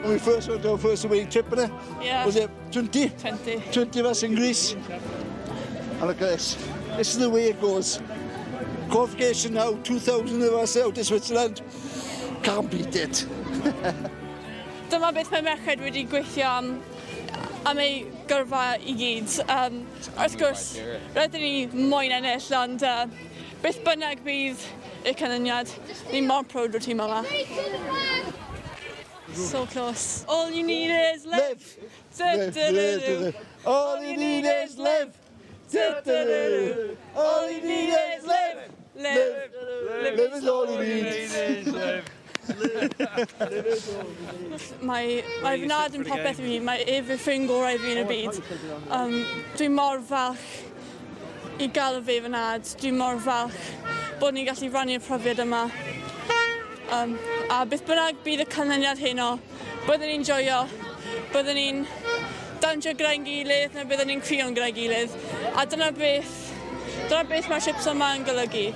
We first went our first away trip, innit? Yeah. Was it 20? 20. 20 of us in Greece. And look at this. This is the way it goes. Qualification now, 2,000 of us out to Switzerland. Can't beat it. Dyma beth mae merched wedi gweithio am am eu gyrfa i gyd. Wrth gwrs, rydyn ni moyn ennill, ond beth bynnag bydd y canlyniad, ni mor proud o'r tîm yma. So close. All you need is live. Live. Live, live, live. All you need is live. All you need is live. Live. Live is all you need. Mae fy nhad yn popeth i fi, mae ef y ffrind gorau i fi yn y byd. Dwi mor falch i gael fe fy nhad, dwi mor falch bod ni'n gallu rannu'r profiad yma. A beth bynnag bydd y canlyniad heno, byddwn ni'n joio, byddwn ni'n dawnsio gyda'n gilydd neu byddwn ni'n crio'n gyda'i gilydd. A dyna beth mae'r trips yma yn golygu.